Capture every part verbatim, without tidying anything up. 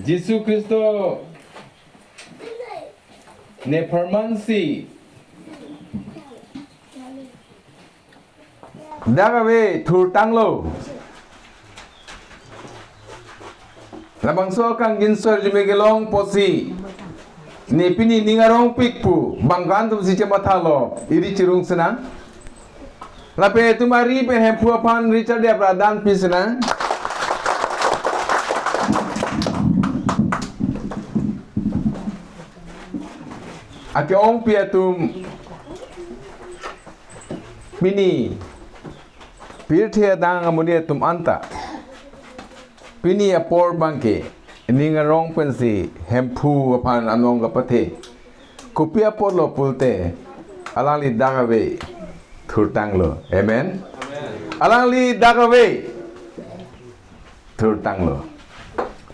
Jisu Khristo nepharmansi dak ave thurtanglo. Labangso kangjinso arjume kelong apotsi ne pini ning arongpik pu bang ko-an atumsi chemathalo, iri chirung sinang. Lapen itum ari pen Hemphu aphan Richard Debra dan pi sinang. Ake-ongpi atum, pini pirthe adang amonit atum anta pini apor abangke ning arong pensi Hemphu aphan anong kapathe. Kopi apotlo pulote, alangli dak ave thurtanglo. Amen. Alangli dak ave thurtanglo.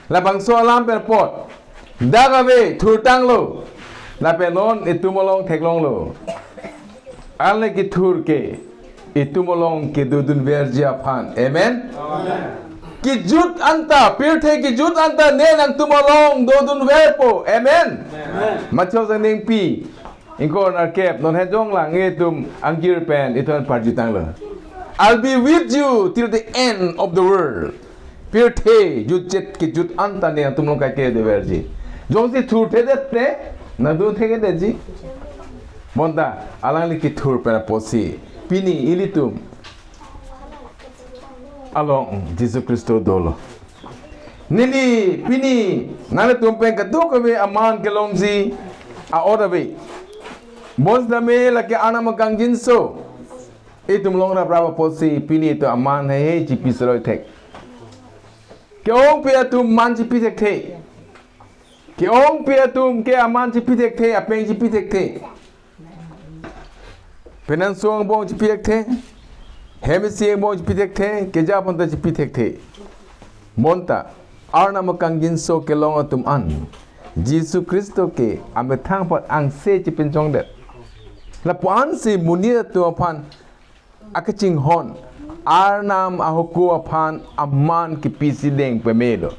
Labangso alam pen apot, dak ave thurtanglo. Lapen non itum along theklonglo. Alangli kethur ke itum along kedodunverji aphan. Amen. Amen. Kejut anta, pirthe kejut anta ne nangtum along dodunverpo. Amen. Amen. Matthew Sangdengpi ingkoi nerkep, non hejong lang itum angjir pen itum parjutanglo. "I'll be with you till the end of the world." Pirthe jutchet kejut anta ne nangtum along kaike doverji. Jongsi thurthedet te, nangtum thekthedetji. Bonta alangli kethur pen apotsi pini ilitum along Jisu Khristo dolo. Neli pini nanglitum pen kadokave aman kelongsi a-ot ave. Bonsitame lake Arnam akangjinso itum longrap rap apotsi pini itum aman heihei chipi seroi thek. Ke-ongpi atum man chipi thekthe. Ke-ongpi atum ke aman chipi thekthe, apeng chipi thekthe. Penang song bong chipi thekthe. Hem isi bong chipi thekthe, keja aphanta chipi thekthe. Bonta Arnam akangjinso kelong atum an Jisu Khristo ke amethang aphan angse chipinchongdet. Lapu-ansi monit atum aphan akachinghon, Arnam ahukum aphan aman kipisi deng pamelo.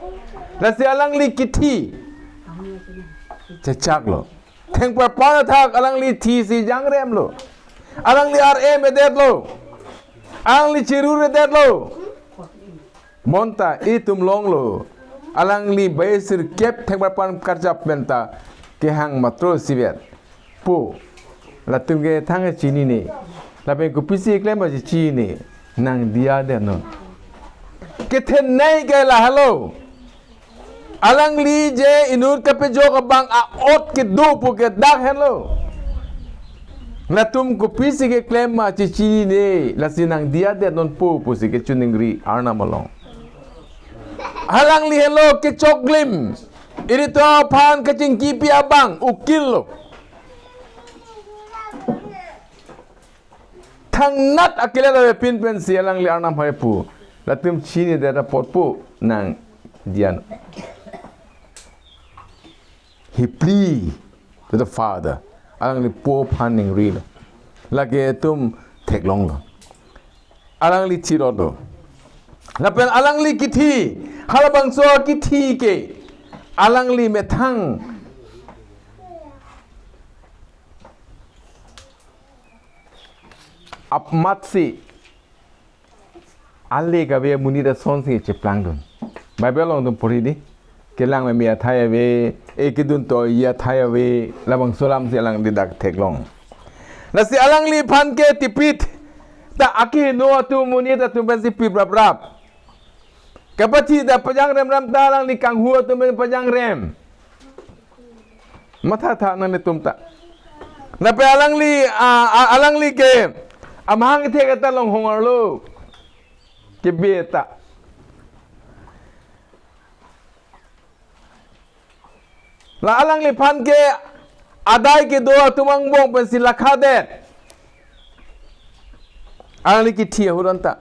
Lasi alangli kithi chechaklo. Thengparpan athak alangli thisi jangremlo. Alangli ar-em-edetlo. Alangli chiru-edetlo. Bonta itum longlo. Alangli baisirkep thengparpan karjap penta kehang matro sivet. Po, latum ke thang chinine. Lapen kopisi klem ba chinine. Nangdiyadet non. Kethenei ke lahelo. Alangli je inut kapejok abang a-ot kedo pu ke dak henlo. Latum kopisi keklem ma chechinine, lasi nangdiyadet non po pusi kechoningri Arnam along. Alangli henlo kechoklim. Ilitum aphan kachingkipi abang ukil lo. Thangnat akelet avepin pensi alangli Arnam hai pu. Latum chinidet apot po nangdiya non. He plea to the Father. Alangli Po aphan ningrilo. Lake itum theklonglo. Alangli chirolo. Lapen alangli kithi, halabangso kithi ke alangli methang apmatsi ale kave amonit asonsi cheplangdun. Bible along itum porhi dei. Kelang meme athai ave, e kedun toiji athai ave, labangso alamsi alangli dak theklong. Lasi alangliphan ke tipit ta akehingno atum amonit atum pensi pipraprap. Kapathi ta pajangrem ram ta alangli kanghu atum pen pajangrem. Mathatha nanglitum ta. Lapen alangli, a, a, alangli ke amahang ithek ta longhong arlo. Kebe ta. La alangliphan ke adai kedo atum angbong pensi lakhadet. Alangli kithi ahut anta.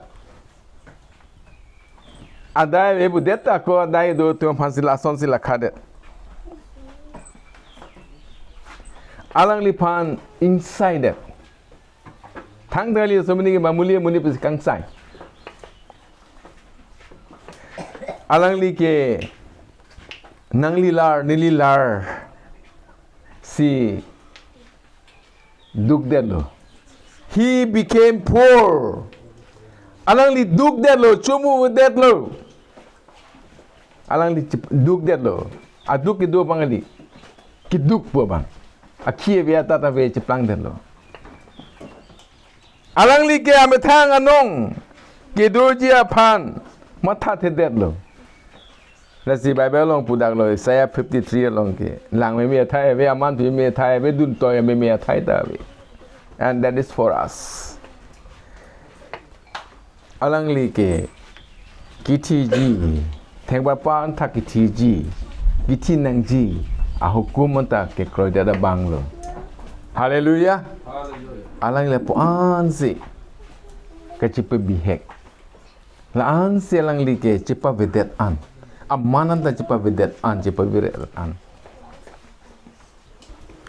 Adai avedet ta ko adai do atum aphansi lasonsi lakhadet. Alangliphan ingsaidet. Thangta kali so mini ke mamuli muni pensi kangsai. Alangli ke nangli lar, neli lar si dukdetlo. He became poor. Alangli dukdetlo, chomudetlo. Alangli chip-, dukdetlo. Aduk kedo abang kali. Keduk pu abang. Akhei ave, atat ave cheplangdetlo. Alangli ke amethang anong kedoji aphan mathathedetlo. Lasi Bible along pudaklo, Isaiah fifty-three along ke. Lang meme athai ave, aman meme athai ave, dun toi meme athai ta ave. And that is for us. Alangli ke kithiji, thengparpan ta kithiji, kithi nangji ahukum anta kekroidet abanglo. Hallelujah. Hallelujah. Alangli lapu-ansi kachipabihek. La-ansi alangli ke chipavedet an. Aman anta chipavedet an, chipaviret an.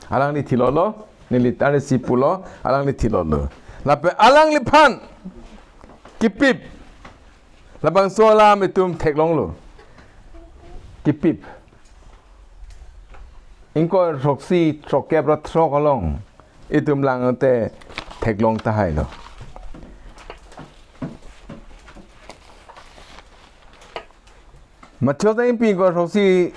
Alangli thilolo, neli tari si pulo, alangli thilolo. Lapen alangliphan kipip. Labangso alam itum theklonglo. Kipip. Ingkoi throksi, throkkep ra throk along itum lang te theklong tahailo. Mathai ta ingpi ingkoi throksi,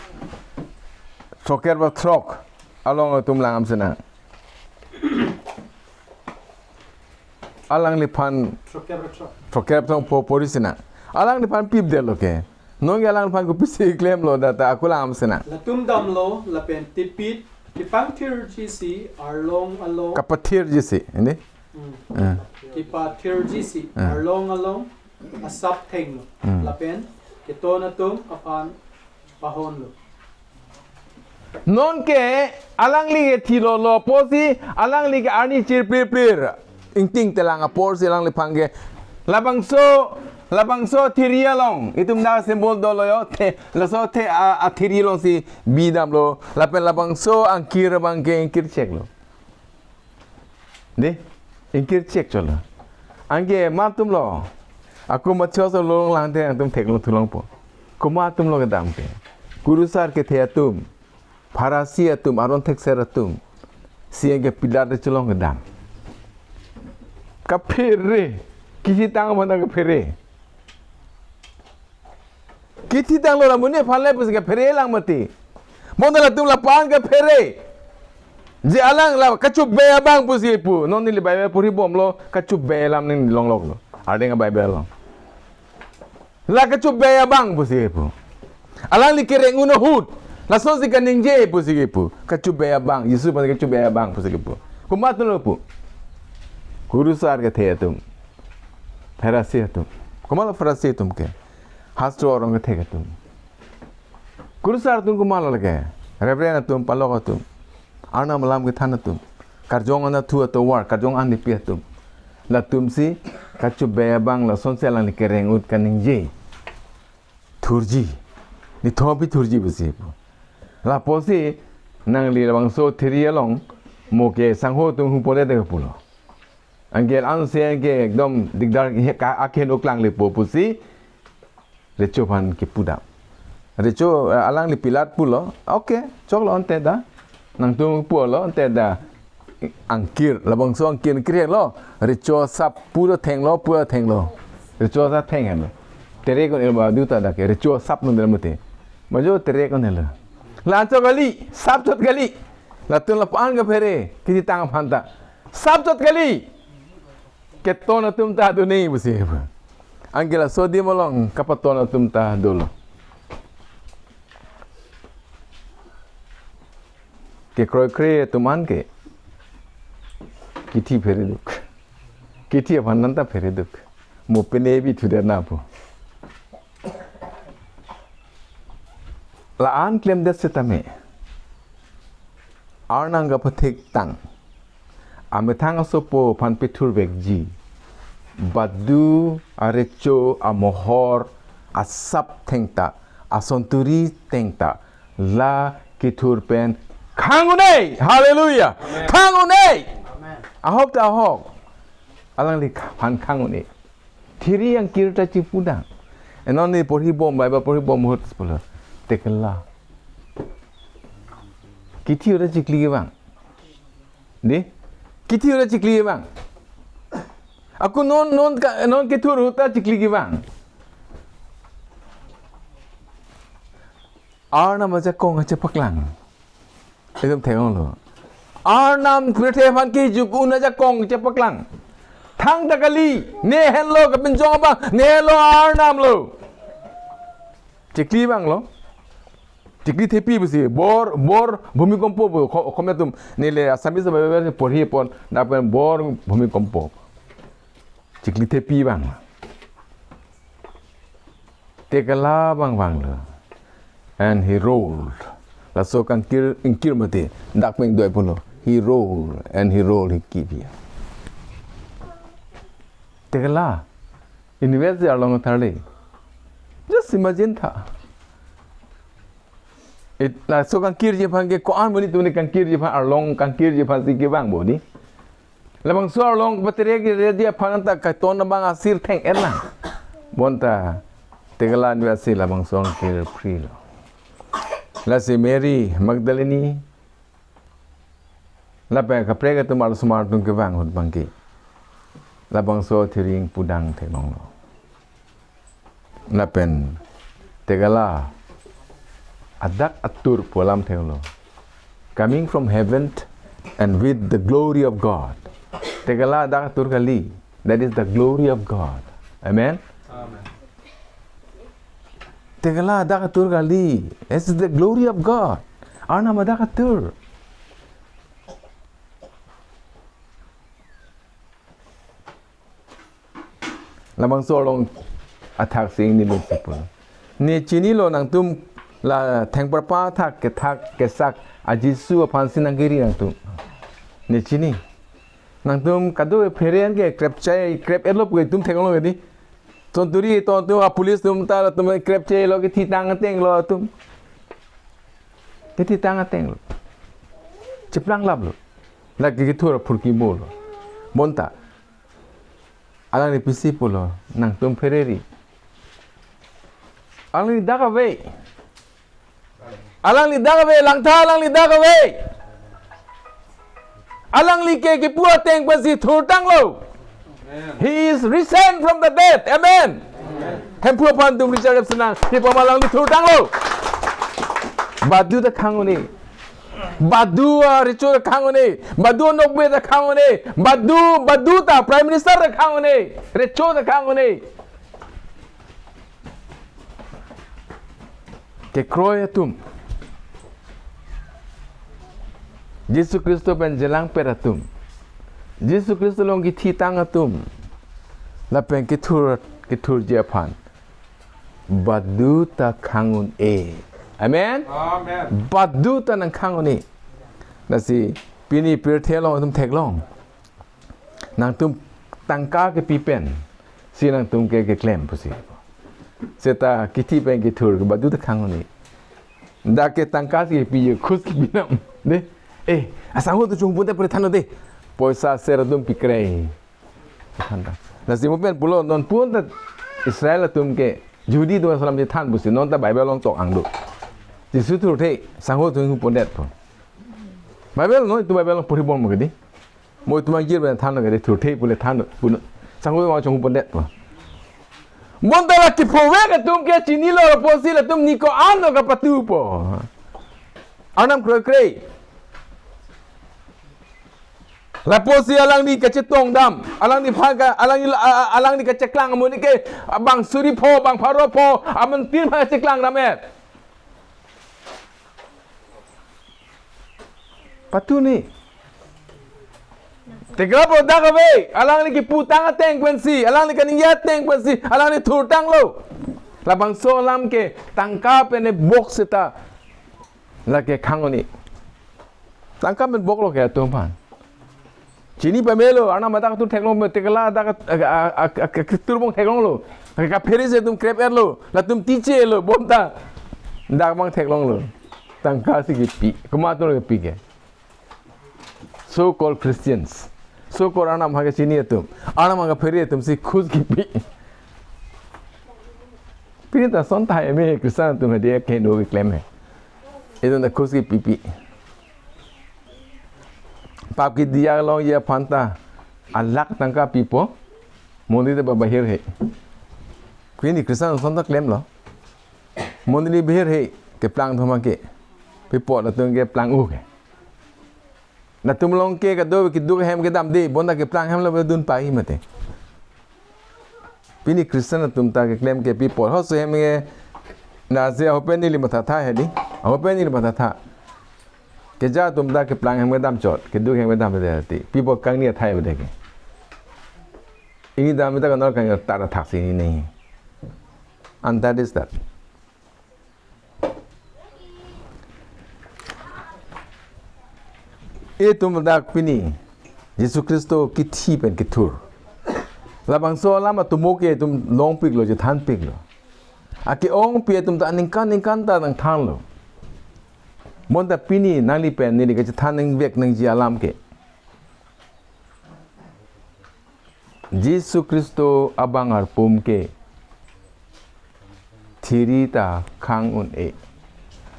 throkkep ra throk along itum lang-am sinang. Alangliphan throkkep ra throk. Throkkep ra throk po pori sinang. Alangliphan pipdetlo ke. Nonke alangliphan kopisi klemlo dak ta ako lang-am sinang. Latum damlo lapen tipit kepangthirji si arlong along. Kapathirji si, ini? Hmm. Eh. Kepathirji si, eh, arlong along asap thenglo. Hmm. Lapen keton atum aphan pahonlo. Nonke alangli ke thilolo apotsi alangli ke arni chirpirpir. Ingting telang apotsi alangliphan ke labangso, labangso thiri along. Itum dak symbol dolo yo, the, laso the a, a thiri alongsi bidamlo. Lapen labangso angkir abang ke ingkircheklo. Dei, ingkirchek cholo. Anke komat atumlo. Ako Mathai along lang te atum theklong thulongpo. Komat atumlo kedam ke. Kurusar kethe atum. Pharisi atum, aron thekser atum. Si anke Pilat te chelong kedam. Kaphere. Kithi tang mana kaphere. Kithi tanglo, la monit aphan le pusi kaphere lang mati. Bonta latum lapu-an kaphere. Je alang la kachobei abang pusi pu. Non neli Bible porhibomlo, kachobei alam neli longloklo. Ardeng a-Bible along. La kachobei abang pusi pu. Alangli kereng un ahut. Lasonsi kaningje pusi pu. Kachobei abang. Jisu aphan kachobei abang pusi pu. Komat atumlo pu. Kurusar kethe atum. Pharisi atum. Komatlo Pharisi atum ke. Hastro arong kethek atum. Kurusar atum komatlo lake. Reverend atum, palok atum. Arnam alam kethan atum. Karjong anatthu atovar, karjong an nipi atum. Latumsi kachobei abang lasonsi alangli kereng un kaningje. Thurji. Nithom aphi thurji pusi pu. Lapusi nangli labangso thiri along mo ke sangho atum hupo de de pulo. Anke ansi anke ekdom dikdar he ka aken uklang lepo pusi recho aphan kepudam. Recho, eh, alangli Pilat pulo. Okay, choklo ante dak. Nangtum pulo ante dak. Angkir, labangso angkir kirlo. Recho asap pu ta thenglo, pu ta thenglo. Recho asap theng henlo. Terek un-elo ba duta dak ke. Recho asap nung dalam mute. Majo terek un-elo. La-an chot kali, sap chot kali. Latum lapu-an kaphere, kithi tang aphan ta. Sap chot kali. Keton atum ta do ne pusi. Anke laso adim along kapaton atum ta dolo. Kekroikre atum an ke. Kithi phereduk. Kithi aphan nanta phereduk. Mo pene bi thudet na pu. La-an klemdet setame. Arnam kapathik tang. Amethang asopo aphan pethurvekji. Badu arecho amohor asap thengta, asonturi thengta, la kethur pen khang un-e. Hallelujah. Amen. Khang un-e. Amen. Ahok ta ahok. Alangli aphan khang un-e. Thiri angkir ta chipudam. Enon ne porhibom, Bible porhibom ahut pulo. Tekela. Kithi ahut ta chikli kevang. Dei? Kithi ahut ta chikli kevang. Ako non, non ka, non kethur ahut ta chikli kevang. Arnam ajakong chepaklang. Itum theklonglo. Arnam pirthe aphan kejok un ajakong chepaklang. Thangta kali, ne henlo kapinchong abang, ne henlo Arnam lo. Chikli vanglo. Chikli thepi pusi, bor, bor, bhumikompo pu, kho-, khom atum, neli Assamese Bible porhi pon, lapen bor, bhumikompo. Chikli thepi vang. Tekela abang vanglo. And he rolled. Laso kangkir, ingkir mati, dak pen doi pulo. He rolled, and he rolled, he keep here. Tekela. University arlong tharle. Just imagine tha. It, laso kangkirji aphan ke ko-an monit atum ne kangkirji aphan arlong kangkirji aphansi kevang bo dei. Labangso arlong patere kereji aphan ta katon abang asir theng-et lang. Bonta Tekela anivesi labangso kangkir phrilo. Lasi Mary Magdalene, lapen kaprek atum arlosomar atum kevang ahut abangke, labangso thiring pudang theklonglo. Lapen Tekela adak atur pu alam theklonglo. Coming from heaven and with the glory of God. Tekela adak atur kali. That is the glory of God. Amen? Amen. Tekela adak atur kali. This is the glory of God. Arnam adak atur. Labangso along athak si ingni lun sipun. Ne chinilo nangtum la thengparpa athak kethak kesak a Jisu aphansi nangkiri nangtum. Ne chini. Nangtum kado phere an ke krepchai krep-etlo pu itum theklong dei. Ton turi ton tu a police atum ta latum krepchailo, kethitang atenglo atum. Kethitang atenglo. Cheplanglaplo. Lake kethur aphurkimo lo. Bonta. Alangli pisi pulo, nangtum phereri. Alangli dak ave. Alangli dak ave, langtha alangli dak ave. Alangli ke kipu ateng pensi thurtanglo. He is risen from the dead. Amen. Hemphu aphan atum Richard F. Senang, hipam alangli thurtanglo. Badu ta khang un-e. Badu arecho ta khang un-e. Badu anokbe ta khang un-e. Badu, badu ta Prime Minister ta khang un-e. Recho ta khang un-e. Kekroi atum. Jisu Khristo pen chelangpet atum. Jisu Khristo along kethitang atum. Lapen kethur, kethurji aphan. Badu ta khang un-e. Amen? Amen. Badu ta nangkhang un-e. Lasi pini pirthe along atum theklong. Nangtum tangka kepi pensi nangtum ke keklem pusi. Seta kithi pen kethur ke badu ta khang un-e. Dak ke tangka si kepi je khus kepi nam. Dei. Eh, asangho atum chungpun te puri than dei. Poisa ser atum pikre. Than ta. Lasi mo pen pulo non pun ta Israel atum ke Jihudi atum asalam si than pusi non ta Bible along tok ang do. Jisu thurthe sangho atum chungpun det pu. Bible non itum Bible along puri bom ke dei. Mo itum angjir pen than ke dei thurthe pule than pun. Sangho atum chungpun det pu. Bonta la kephovek atum ke chinilo lapusi latum ne ko-an lo kapatupo. Arnam kroikre. Lapusi alangli kachetongdam, alangliphan ka, alangli, a, a, alangli kacheklang amonit ke, abang suri pho, bang pharo pho, amonit aphan kacheklang dam-et. Patu ni. Tekela pu dak ave, alangli kiputang ateng pensi, alangli kaningje ateng pensi, alangli thurtanglo. Labangso alam ke tangka pen ne bok seta. Lake khang un-e. Tangka pen boklo ke atum aphan. Chini pamelo, Arnam adak atur theklong, Tekela adak at-, a, a, a, a, a, ketur abang theklonglo. Kaphere si atum krep-etlo, latum tichelo, bonta. Dak abang theklonglo. Tangka si kepi, komat atum kepi ke. So called Christians. So called Arnam aphan kachini atum. Arnam aphan kaphere atum si khus kepi. Pini ta son ta eme Christian atum hadi ke no keklem he. Itum ta khus kepipi. Pap kediya longji aphan ta alakh tangka pipo. Mondoli ta ba bahir he. Pini Christian ason ta klemlo. Mondoli bahir he, keplang thoma ke. Pipo latum keplang u ke. Latum along ke kado keduk hem kedamde, bonta keplang hem lo dun pai mate. Pini Christian atum ta keklem ke pipo. Hoso hem ke na je ahopen neli mathatha he di. Ahopen neli mathatha. Keja atum ta keplang hem kedam chot, keduk hem kedamde ti. Pipo kangni athai bede ke. Ini dam ta kanor kang ta thaksi ini. And that is that. Itum dak pini Jisu Khristo kithi pen kithur. Labangso alam atomo ke itum longpiklo, chethanpiklo. Ake-ongpi atum ta aningkan ningkan ta nangthanlo. Bonta pini nangli pen neli kachethan nangvek nangji alam ke. Jisu Khristo abang arpum ke thiri ta khang un-e.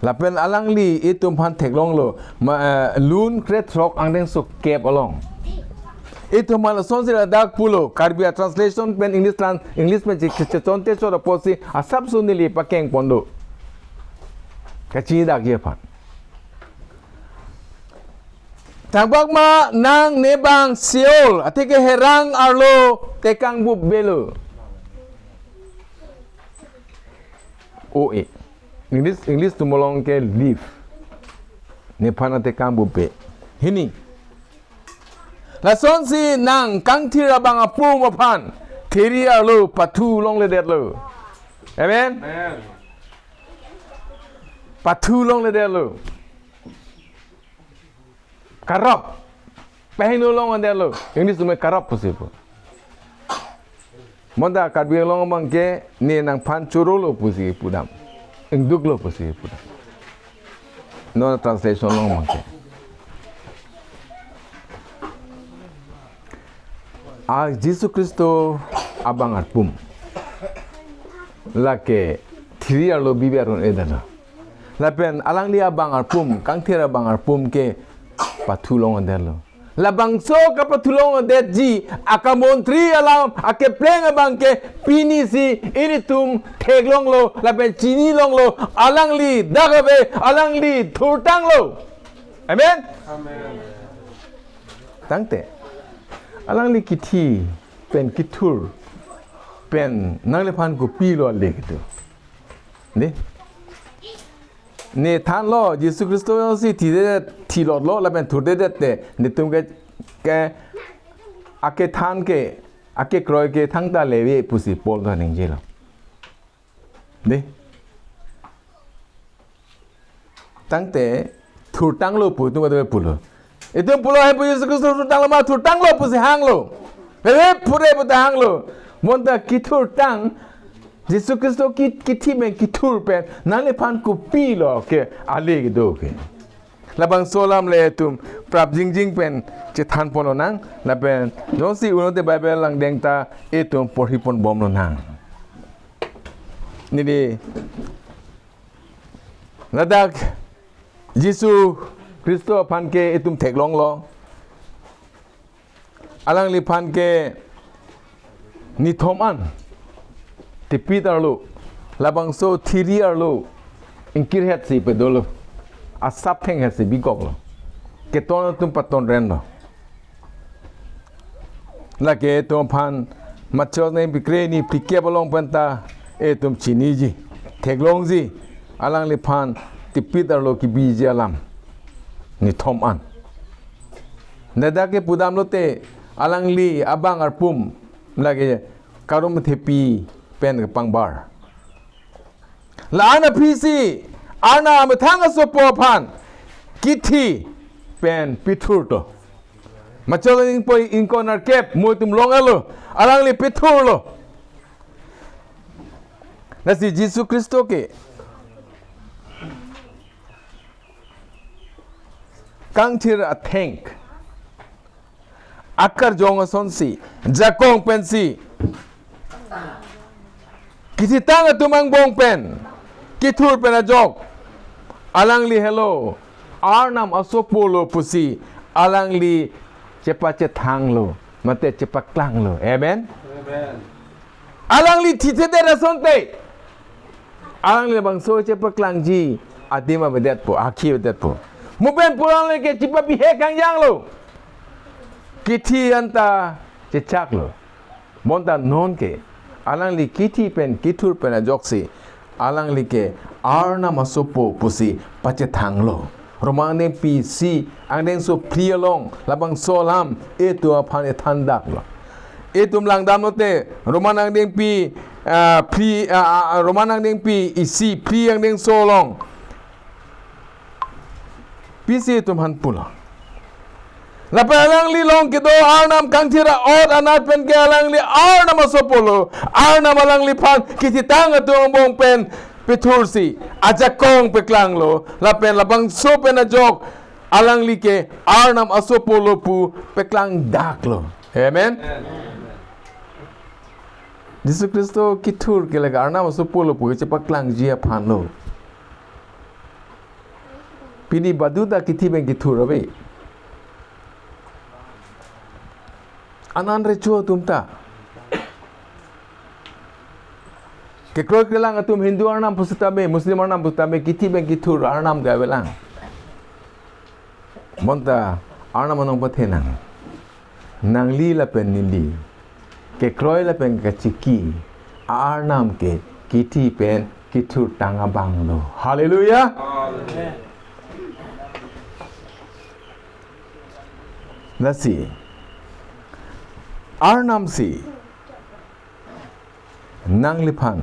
Lapen alangli itum aphan theklonglo, ma, eh, lun krethrok angdengso kep along. Itum aphan lasonsi ladak pulo, Karbi a-translation pen English tran-, English pen che-, che-, chechonte chot apotsi asapso neli pakeng pon do. Kachini dakji aphan. Thangbak ma nang ne bang Sheol, athe ke herang arlo tekang bupbelo. O e. English, English atum along ke leave. Nephan atekang bupbe. Hini. Lasonsi nang kangthir abang arpum aphan thiri arlo pathu longledetlo. Amen? Amen. Pathu longledetlo. Karop. Pehingno longledetlo. English atum karop pusi pu. Bonta Karbi Anglong abang ke ne nangphan chorolo pusi pudam. Ingduklo pusi pudam. Non translation along abang ke. A Jisu Khristo abang arpum. Lake thiri arlo bibi arun edana. Lapen alangli abang arpum, kangthir abang arpum ke pathu longledetlo. Labangso kapathu longledetji, akamontri alam, akepleng abang ke pinisi ilitum theklonglo, lapen chinilonglo, alangli dak ave, alangli thurtanglo. Amen? Amen. Tangte, alangli kithi pen kithur pen nangliphan kopilo ale kedo. Ne? Ne thanlo, Jisu Khristo si thidedet, thilotlo, lapen thurdedet te, netum ke, ke, akethan ke, akekroi ke thangta leve pusi Paul ta ningjelo. Ne? Tangte, thurtanglo pu, itum kado pulo. Itum pulo he pu Jisu Khristo thurtanglo ma, thurtanglo pusi hanglo. Bebe phure puta hanglo. Bonta kithurtang, Jisu Khristo ki, kithi pen kithur pen, nangliphan kopilo ke, ale kedo ke. Labangso alam le itum prap jingjing pen chethan ponlonang, lapen, jongsi unote Bible langdeng ta itum porhi ponbomlonang. Neli, ladak Jisu Khristo aphan ke itum theklonglo. Alangliphan ke nithom an, tipit arlo, labangso thiri arlo, ingkirhet si pedolo, asap thenghet si bikoklo. Keton atum paton renlo. Lake itum aphan Matthew neng phlikre ni phlikep along penta itum chiniji, theklongji, alangliphan tipit arlo kibiji alam nithom an. Ladak ke pudamlote alangli abang arpum lake karum thepi pen kepangbar. La-an aphisi Arnam amethang asopo aphan kithi pen pithurto. Machol ingpoi ingkoi nerkep mo itum long-etlo, alangli pithurlo. Lasi Jisu Khristo ke kangthir atheng akarjong asonsi, jakong pensi, kithitang atum angbong pen kithur pen ajok, alangli helo Arnam asopolo pusi alangli chepachethanglo, mate chepaklanglo. Amen? Amen. Alangli thithedet asonte, alangli labangso chepaklangji adim avedetpo, akhi avedetpo. Mo pen pu alangli ke chepabihe kangjanglo. Kithi anta chechaklo. Bonta nonke alangli kithi pen kithur pen ajoksi alangli ke Arnam asopo pusi pachethanglo. Roma angdengpi isi angdengso phli along labangso alam itum aphan ethandaklo. Itum langdamlote Roma angdengpi, ah, phli, ah, ah, Roma angdengpi isi phli angdengso along pisi itum aphan pulo. Lapen alangli along kedo Arnam kangthir a'ot anat pen ke alangli Arnam asopolo, Arnam alangliphan kithitang atum angbong pen pethursi ajakong peklanglo, lapen labangso pen ajok alangli ke Arnam asopolo pu peklangdaklo. Amen. Jisu Khristo kithur ke lake Arnam asopolo pu chepaklangji aphanlo. Pini baduta kithi pen kithur ave. Anan recho atum ta. Kekroi kelang atum Hindu Arnam pusitame, Muslim Arnam pusitame, kithi pen kithur Arnam ke avelang. Bonta Arnam anong pathenang. Nangli lapen neli, kekroi lapen kachiki a-Arnam ke kithi pen kithurtang abanglo. Hallelujah. Amen. Lasi Arnam si nangliphan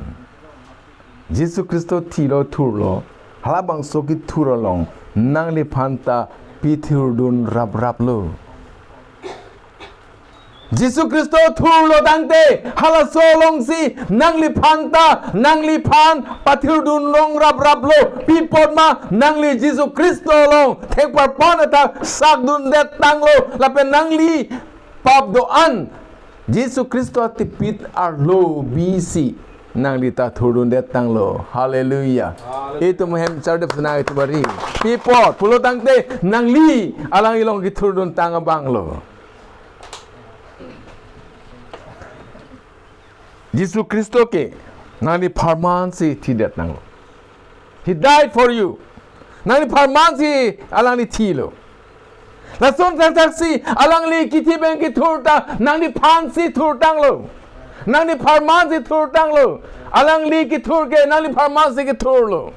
Jisu Khristo thilo thurlo, halabangso kithur along nangliphan ta pithurdun rapraplo. Jisu Khristo thurlo tangte halaso alongsi nangliphan ta, nangliphan pathirdun rong rapraplo. Pi apot ma, nangli Jisu Khristo along thengparpan athak sakdundettanglo, lapen nangli pap do-an Jisu Khristo tipit arlo bisi nangli ta thurdundettanglo. Hallelujah. Hallelujah. Itum hem chardep sena itum bari. Pi apot pulo tangte nangli alangli along kithurduntang abanglo. Jisu Khristo ke nanglipharman si thidettanglo. He died for you. Nanglipharman si alangli thilo. Lason thakthak si alangli kithi pen kithur ta nangliphan si thurtanglo. Nanglipharman si thurtanglo. Alangli kithur ke nanglipharman si kithurlo.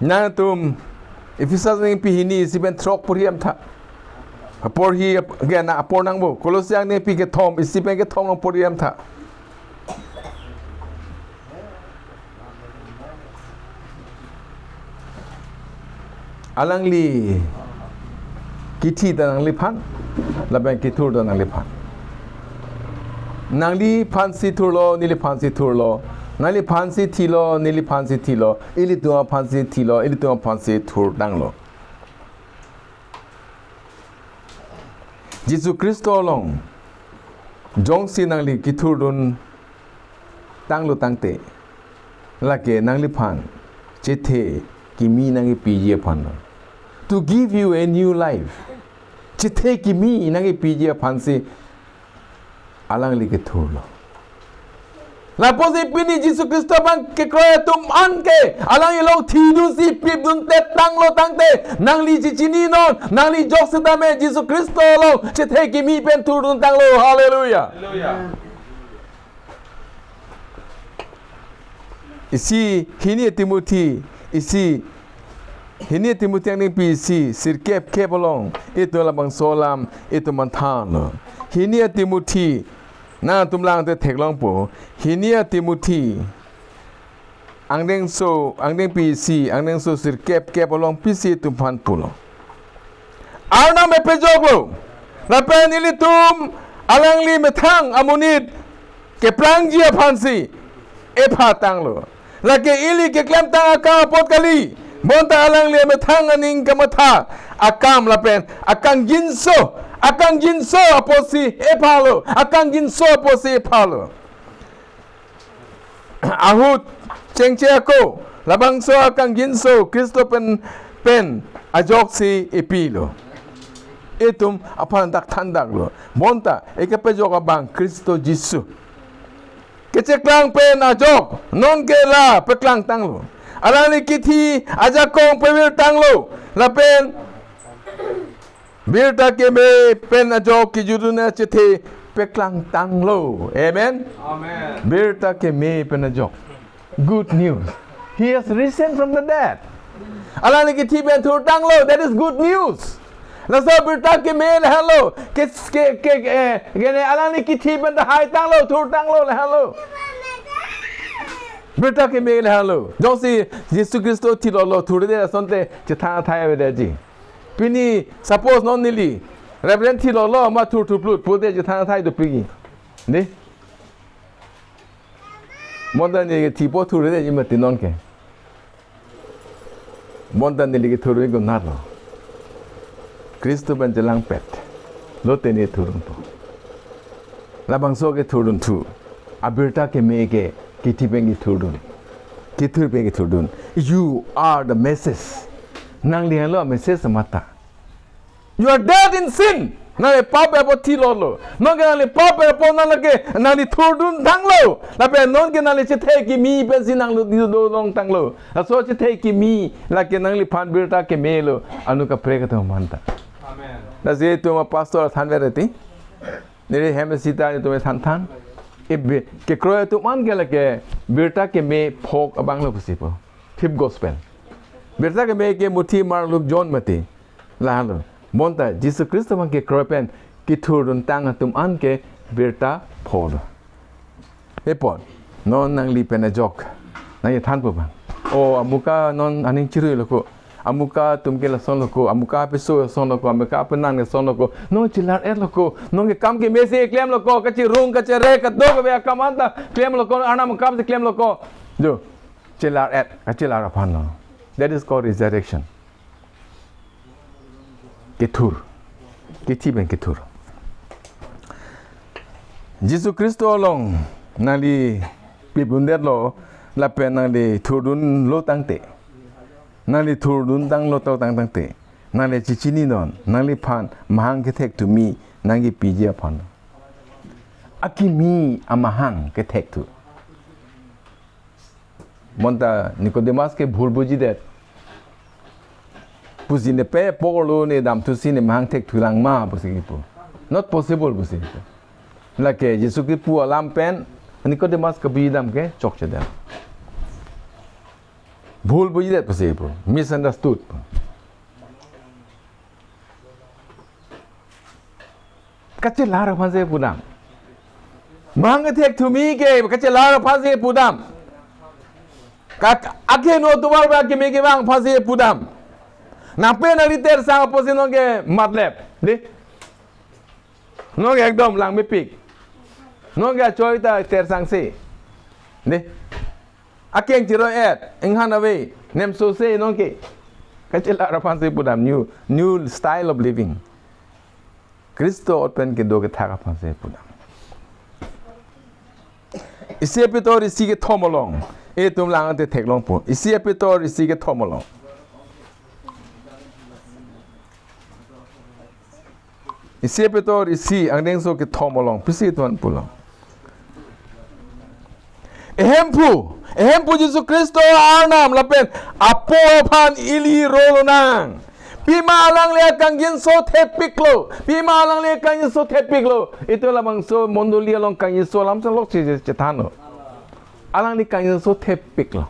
Nangtum Ephesus angdengpi hini isi pen throk porhi damtha. Porhi ap-, ke na apor nangpo. Kolosi angdengpi kethom isi pen kethom along porhi damtha. Alangli kithi ta nangliphan, lapen kithur ta nangliphan. Nangliphan si thurlo, neliphan si thurlo. Nangliphan si thilo, neliphan si thilo. Ilitum aphan si thilo, ilitum aphan si thurtanglo. Jisu Khristo along jongsi nangli kithurdun tanglo tangte, lake nangliphan chethe kimi nangkipiji aphanlo. To give you a new life. Chethe kimi nangkipiji aphansi alangli kithurlo. Lapusi pini Jisu Khristo abang kekroi atum an ke alangli along thidunsi pipduntettanglo tangte, nangli chechininon, nangli jok setame Jisu Khristo along chethe kimi pen thurduntanglo. Hallelujah. Hallelujah. Isi hini Timothy, isi hini Timothy angdengpi isi sirkep kep along itum labangso alam itum manthanlo. Hini Timothy, nangtum langte theklongpo. Hini Timothy angdengso, angdengpi isi, angdengso sirkep kep along pisi itum aphan pulo. Arnam epajoklo. Lapen ilitum alangli methang amonit keplangji aphansi ephatanglo. Lake ili keklemtang akam apot kali. Bonta alangli methang aning kamatha akam lapen akangjinso, akangjinso apotsi ephalo. Akangjinso apotsi ephalo. Ahut chengche ako, Labangso akangjinso Kristo pen, pen ajoksi ipilo. Itum aphan dak thandaklo. Bonta ikepajok abang Kristo Jisu. Kecheklang pen ajok nonke la peklangtanglo. Alangli kithi ajakong pevirtanglo. Lapen birta keme pen ajok kejutdun achethe peklangtanglo. Amen. Amen. Birta keme pen ajok. Good news. He has risen from the dead. Alangli kithi pen thurtanglo. That is good news. Laso birta keme lahelo. Ke, ke, ke, eh, kene alangli kithi pen haitanglo, thurtanglo lahelo. Birta keme lahelo. Jongsi Jisu Kristo thilolo thurdet asonte chethang athai avedetji. Pini suppose non neli Reverend thilolo ma thurthuplut pulote chethang athai dopikji. Ne? Bonta neli ke thipo thurdetji mati nonke. Bonta neli ke thurun konatlo. Kristo pen chelangpet. Lote ne thurunpo. Labangso ke thurdunthu. Abirta keme ke kithi pen kethurdun. Kethur pen kethurdun. You are the message. Nangli helo message mata. You are dead in sin. Nangli pap apot thilolo. Nonke nangli pap apot nang lake nangli thurduntanglo. Lapen nonke nangli chethe kimi pensi nangli dodongtanglo. Laso chethe kimi lake nangliphan birta kemelo. Anu kaprek atum manta. Amen. Lasi itum apastor thanvereti. Neli hem sita itum thanthan. Ibe kekroi atum an ke lake birta keme phok abanglo pusi po. Fifth gospel. Birta keme ke Mathi, Mark, Luke, John mati. Lahelo. Bonta Jisu Kristo abang kekroi pen kethurduntang atum an ke birta phoklo. Apot non nangli pen ajok nangli thanpo abang. O amuka non aning chiruilo ko. Amuka atum ke lasonlo ko. Amuka apiso lasonlo ko. Amuka apenang lasonlo ko. Non chelar-etlo ko. Non ke kam kemesi klemlo ko. Kachirung kachirek kadokave akam anta klemlo ko. Arnam akam si klemlo ko. Jo. Chelar-et. Kachelar aphanlo. That is called resurrection. Kethur. Kithi pen kethur. Jisu Kristo along nangli pipundetlo lapen nangli thurdunlo tangte. Nangli thurduntanglo to tang tangte. Nangli chechininon. Nangliphan mahang kethekthu kimi nangkepiji aphan. Akimi amahang kethekthu. Bonta Nicodemus ke bhul bujidet. Pusi ne pe porlo ne damthusi ne mahang thekthulang ma pusi kipu. Not possible pusi kipu. Lake Jisu kipu alam pen Nicodemus kabidam ke chokchedet. Bhul bujidet pusi kipu. Misunderstood. Kachelar aphansi pudam. Mahang kethekthu kimi ke kachelar aphansi pudam. Kak akeno tumar ba kimi kevang aphansi pudam. Nangpen nangli tersang apotsi nonke matlep. Di? Nonke ekdom langmepik. Nonke achoi ta tersangsi. Di? Akeng chiro-et, inghan ave, nemso se nonke. Kachelar aphansi pudam, new, new style of living. Kristo ahut pen kedo kethak aphansi pudam. Isi a-Pitor isi kethom along. Itum lang ante theklongpo. Isi a-Pitor isi kethom along. Isi a-Pitor isi angdengso kethom along pisi tuan pulo. Ehemphu, ehemphu Jisu Kristo Arnam lapen Apo aphan ili rolo nang. Pima alangli akangjinso thepiklo. Pima alangli akangjinso thepiklo. Itum labangso mondoli along kangjinso alam chalok che chethanlo. Alangli kangjinso thepiklo.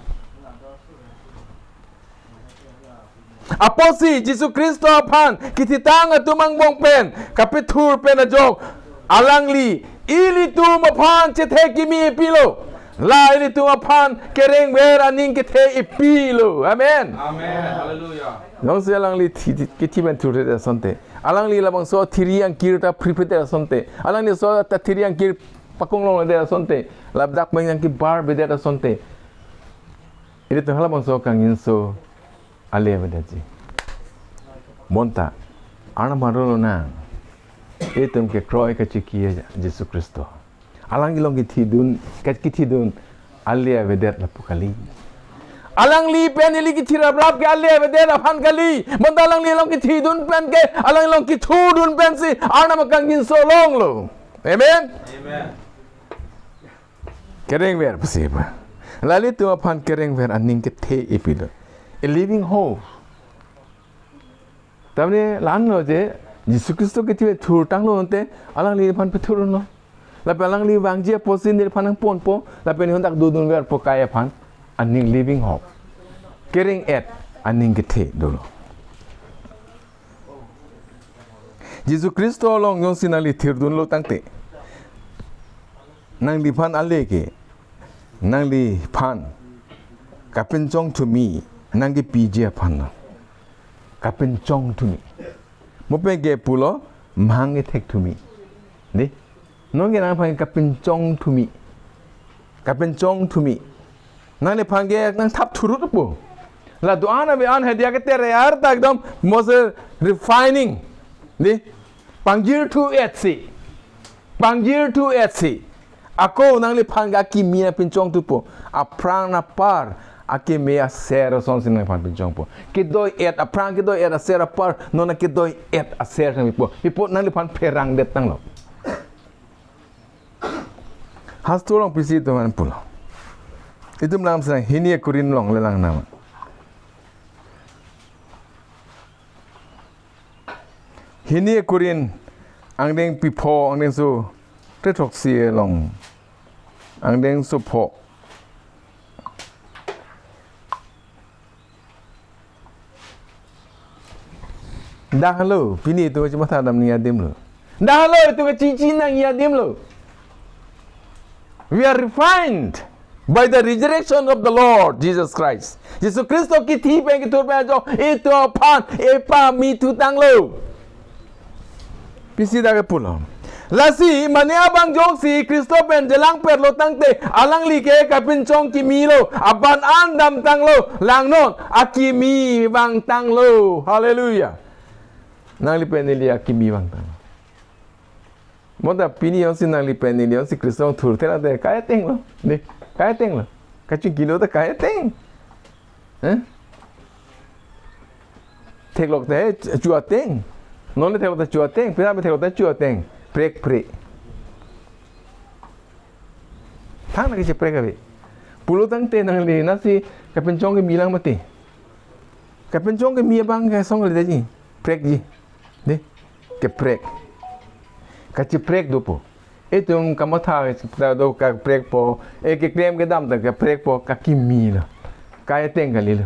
Apotsi Jisu Kristo aphan kithitang atum angbong pen kapethur pen ajok alangli ilitum aphan chethe kimi pilo. La ilitum aphan kerengver aning kethe ipilo. Amen. Amen. Hallelujah. Jongsi alangli thi, thi, kithi pen thurdet asonte. Alangli labangso thiri angkir ta pripit asonte. Alangli so ta thiri angkir pakong longledet asonte. Ladak pen angkir bar bedet asonte. Ilitum halabangso kangjinso ale avedetji. Bonta Arnam arlo nang. Itum kekroi kachiki Jisu Kristo. Alang along kithidun, kithidun ale avedet lapu kali. Alangli pen ili kithir abrap ke ale avedet aphan kali. Bonta alangli along kithidun pen ke, alangli along kithurdun pensi Arnam akangjinso longlo. Amen. Amen. Kerengver pusi ba. Lalitum aphan kerengver aning kethe ipilo. A living hope. Tamne langno je Jisu Khristo kethe thurtanglo ante alangliphan pethurlo. Lapen alangli vangji apotsi neliphan nangponpo, lapen netum dak dodunverpo kai aphan aning living hope. Kereng-et aning kethe dolo. Jisu Khristo along jongsi nangli thirdunlo tangte, nangliphan ale ke, nangliphan kapinchong thumi nangkepiji aphan lo. Kapinchong thumi. Mo pen ke pulo, mahang kethek thumi. Dei? Non ke nangphan kapinchong thumi. Kapinchong thumi. Nangliphan ke nangthap thurut po. La do-an ave-an hadi ke tere arta ekdom mose refining. Dei? Pangjirthu-etsi. Pangjirthu-etsi. Ako nangliphan ke akimi nangpinchongthupo. Aphrang apar akimi aser asonsi nangliphan pinchongpo. Kedoi-et, aphrang kedoi-et aser apar, non kedoi-et aser nangpipo. Pipo nangliphan pherangdet tanglo. Hastro along pisi itum an pulo. Itum lam senang hini Korinth along le lang nama. Hini Korinth angdengpi pho, angdengso threthroksi along. Angdengso pho. Dak helo, pini itum kachimatha dam nangji adim lo. Dak helo, itum kachechini nangji adim lo. We are refined by the resurrection of the Lord Jesus Christ. Jisu Khristo kithi pen kithur pen ajo itum aphan epami thutanglo. Pisi dak ke pulo. Lasi mane abang jongsi Khristo pen jelangpetlo tangte alangli ke kapinchong kimi lo, aban an damtanglo, langnon akimi vangtanglo. Hallelujah. Nangli pen neli akimi vangtang. Bonta pini jongsi nangli pen neli jongsi Khristo thurthe late kai atenglo. Dei, kai atenglo. Kachingkilo ta kai ateng. Eh? Theklok ta chu ateng. Non le theklok ta chu ateng. Pina me theklok ta chu ateng. Prek prek. Thang na kacheprek ave. Pulo tangte nangli nasi kapinchong kimi lang mati. Kapinchong kimi abang ke song le ji. Prekji. Dei. Keprek. Kacheprek dopo. Itum kamatha ta do kaprekpo. E keklem kedam ta kaprekpo. Kakimi lo. Kai ateng kalilo.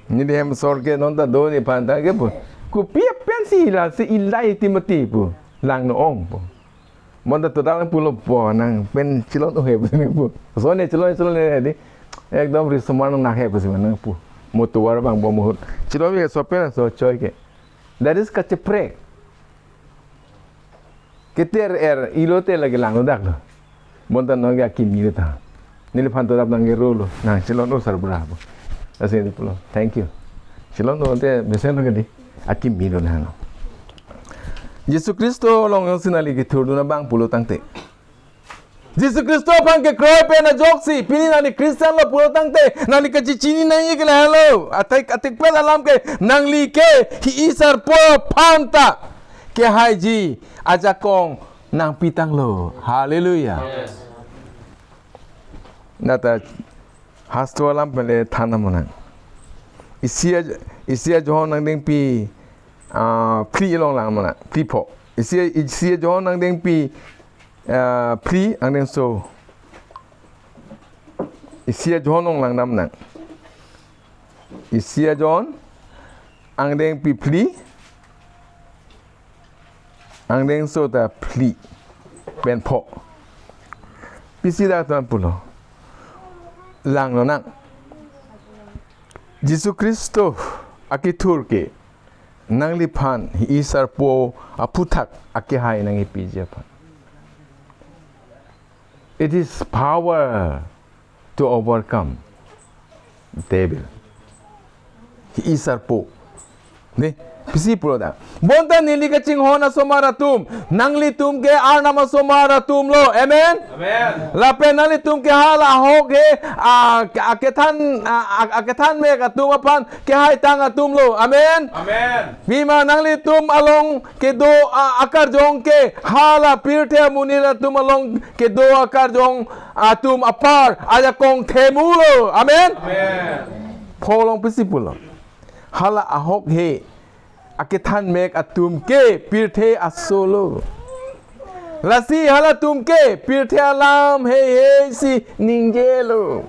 Neli hem sor ke non ta do nephan ta ke pu. Kopi pensi la si ilai ti mati pu. Langno-ong pu. Bonta to dang pulo po nang pen chilon-o he pu nang pu. So ne chilon chilon ne dei. Ekdom risomar nangnak he pusi nang pu. Mo tovar abang bom ahut. Chilon-o ke so pen so choi ke. That is kacheprek. Keter er ilo te lake langno daklo. Bonta non ke akimi lo ta. Neliphan to dap nang ke rolo. Nang chilon-o sarbura pu. Lasi dei pulo. Thank you. Chilon-o te mesen lo ke dei. Akimi lo nang. Jisu Khristo along jongsi nangli kithurdun abang pulo tangte. Jisu Khristo aphan kekroi pen ajoksi, pini nangli Christian lo pulo tangte, nangli kachechini nangji ke lahelo. Athek, athekpet alam ke, nangli ke hi-i sarpo aphan ta kehaiji ajakong nangpitanglo. Hallelujah. Yes. Nata hastro alam pen le than nang mo nang. Isi a, isi a John angdengpi, ah, phli along lang mo nang, phli pho. Isi a, isi a John angdengpi, ah, phli angdengso. Isi a John along lang dam nang. Isi a John angdengpi phli. Angdengso ta phli pen pho. Pisi dak tuan pulo. Langno nang. Jisu Khristo akithur ke nangliphan hi-i sarpo aphuthak akehai nangkepiji aphan. It is power to overcome devil. Hi-i sarpo. Dei, Pisi pulo ta. Bonta neli kachinghon asomar atum, nanglitum ke Arnam asomar atum lo. Amen? Amen. Lapen nanglitum ke hala ahok he, a, a, akethan, a, a, akethan mek atum aphan kehaitang atum lo. Amen? Amen. Pima nanglitum along kedo, a, akarjong ke hala pirthe amonit atum along kedo akarjong atum apar ajakong themu lo. Amen? Amen. Pho along pisi pulo. Hala ahok he akethan mek atum ke pirthe aso lo. Lasi halatum ke pirthe alam heihei si ningje lo.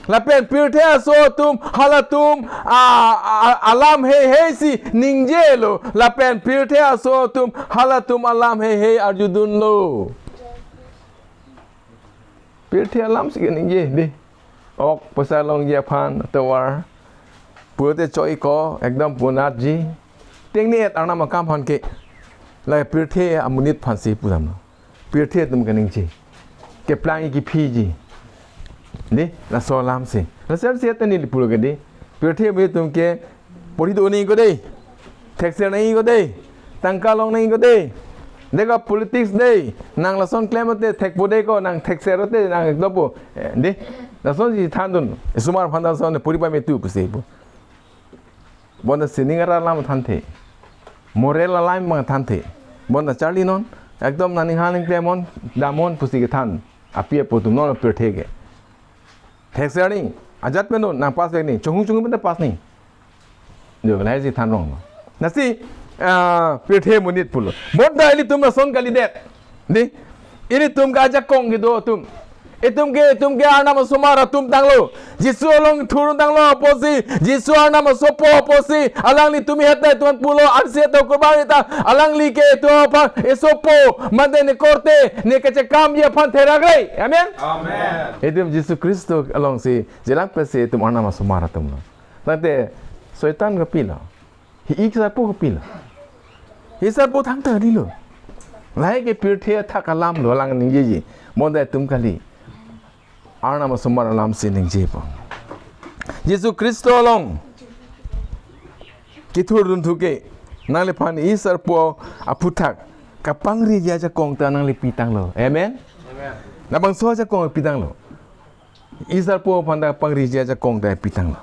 Lapen pirthe aso atum halatum a, a, alam heihei si ningje lo. Lapen pirthe aso atum halatum alam heihei arjudun lo. Pirthe alam si keningje dei. Ok, poisa longji aphan tovar. Pulote choi ko, ekdom punatji. Tengne-et Arnam akam aphan ke. La pirthe amonit aphan si pu damlo. Pirthe atum keningje. Keplang kephiji. Dei, laso alam si. Laso alam si ata neli pulo ke dei. Pirthe amonit atum ke porhi do nangji ko dei. Thekser nangji ko dei. Tangka long nangji ko dei. Deka politics dei. Nang lason klem ate thekpo dei ko, nang thekser ate nang ekdom po. Eh, dei. Lasonsi thandun. Esomar aphan ta lason puri pame tu pusi pu. Bonta sining arat alam thanthe. Moral alam abang thanthe. Bonta charli non. Ekdom nangning haning klemnon, damnon pusi kethan. Api apo atum non pirthe ke. Thekser nangji, ajat pen non, nang pass vek nangji, chonghong chonghong pen ta pass nangji. Jo, lahai si than rong. Lasi, ah, pirthe amonit pulo. Bonta ilitum lason kalidet. Dei, ilitum ke ajakong kedo atum. Itum ke, itum ke Arnam asomar atum tanglo. Jisu along thur tanglo apotsi, Jisu Arnam asopo apotsi, alanglitum ihet ta itum pulo, arsi ta kurban ta, alangli ke itum aphan esopo, mate ne korte, ne kachekamji aphan therak rei. Amen? Amen. Itum Jisu Khristo alongsi, jelang pesi itum Arnam asomar atum lo. Tangte, Soitan kapilo. Hi-i sarpo kapilo. Hi-i sarpo thangta dilo. Lahai ke pirthe athak alam lo alang ningjeji. Bonta itum kali. Arnam asomar alam si ningjepo. Jisu Khristo along kethurdun thu ke. Nangliphan hi-i sarpo aphuthak kapangriji ajakong ta nangli pitanglo. Amen? Amen. Labangso ajakong pitanglo. Hi-i sarpo aphan ta pangriji ajakong ta pitanglo.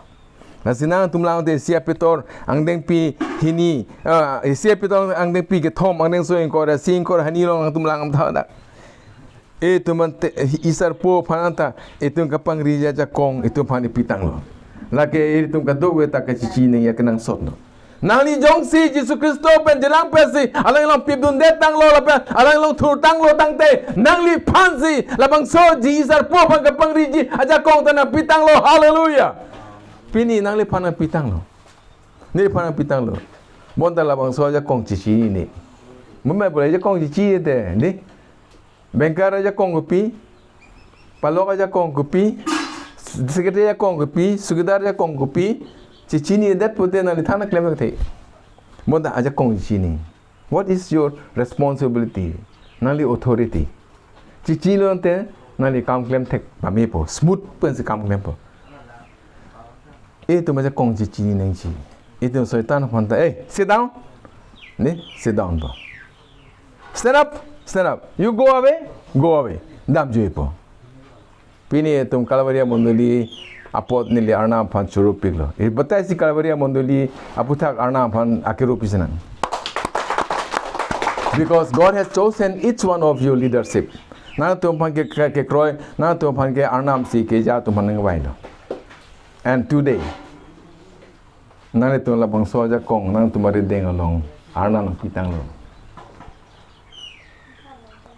Lasi nangtum lang te isi a-Pitor angdengpi hini, ah, isi a-Pitor angdengpi kethom, angdengso ingkoi ra isi, ingkoi ra hini along nangtum lang tha dak. Itum ante hi-i sarpo aphan anta itum kapangriji ajakong itum aphan pitanglo. Lake itum kadokave ta kachichi nangji akenangsot lo. Nangli jongsi Jisu Khristo pen jelang pesi alang along pipdunde tanglo lapen alang along thur tanglo tangte nangliphan si labangso hi-i sarpo aphan kapangriji ajakong ta nang pitanglo. Hallelujah. Pini nangliphan nang pitanglo. Neliphan nang pitanglo. Bonta labangso ajakong chichini. Mumbai pura ajakong chichi te, dei. Banker ajakong kopi, palok ajakong kopi, secretary ajakong kopi, sukidar ajakong kopi, chichinidet pute nangli than klem kethe. Bonta ajakong chichini. What is your responsibility? Nangli authority. Chichini lote nangli kam klem thek pamepo, smooth pensi kam klempo. Itum ajakong chichini nangji. Itum Soitan aphan ta, "Hey, sit down." Dei, sit down po. "Stand up, stand up. You go away, go away." Damjuipo. Pini itum Calvary mondoli apot neli Arnam aphan choro piklo. Iri batai si Calvary mondoli aphuthak Arnam aphan akero pisinang. Because God has chosen each one of you leadership. Nangtum aphan ke, ke, kekroi, nangtum aphan ke Arnam si keja atum aphan nangvailo. And today, nanglitum labangso ajakong nangtum arideng along Arnam nang pitanglo.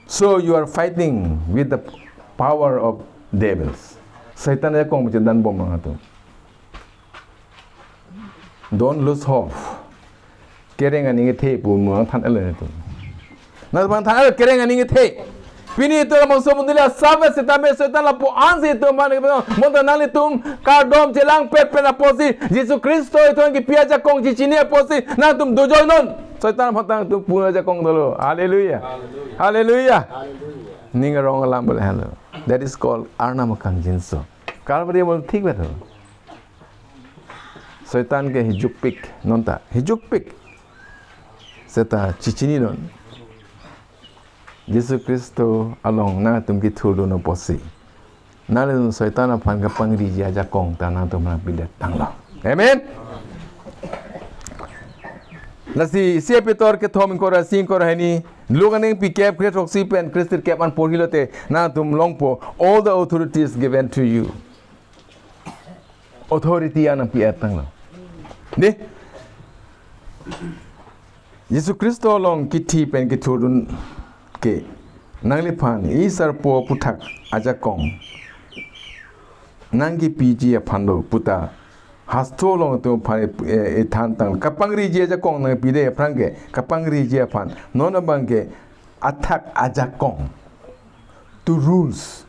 So you are fighting with the power of devils. Satan ajakong chedan bom nangtum. Don't lose hope. Kereng aning kethe pu mo than ele tu. Na bang than ele kereng aning kethe. Pini itum labangso mondoli asap setame Satan lapu-an si itum mane bonta nanglitum kardom chelang pet pen apotsi Jisu Khristo itum kipi ajakong chichini apotsi nangtum dojoi non. Satan aphan ta nangtum pu ajakong dolo. Hallelujah. Hallelujah. Ning arong alam bole halo. That is called Arnam akangjinso. Calvary mondoli thik betul. Satan ke hijukpik nonta. Hijukpik. seta chechininon. Jisu Khristo along nangtum kethurdun apotsi nanglitum Soitan aphan kapangriji ajakong ta nangtum aphan pidetanglo. Amen. Lasi isi Pitor kethom ingkoi ra isi ingkoi ra hini, Luke aningpi kep kre throksi pen kre sirkep an porhilote nangtum longpo, "All the authority is given to you." Authority an nangpi-etanglo. Dei. Jisu Khristo along kithi pen kethurdun ke nangliphan isarpo aphuthak ajakong nangkipiji aphanlo puta hastro along atum aphan, eh, ethantang, kapangriji ajakong nangpide aphrang ke, kapangriji aphan. Non abang ke athak ajakong. To rules.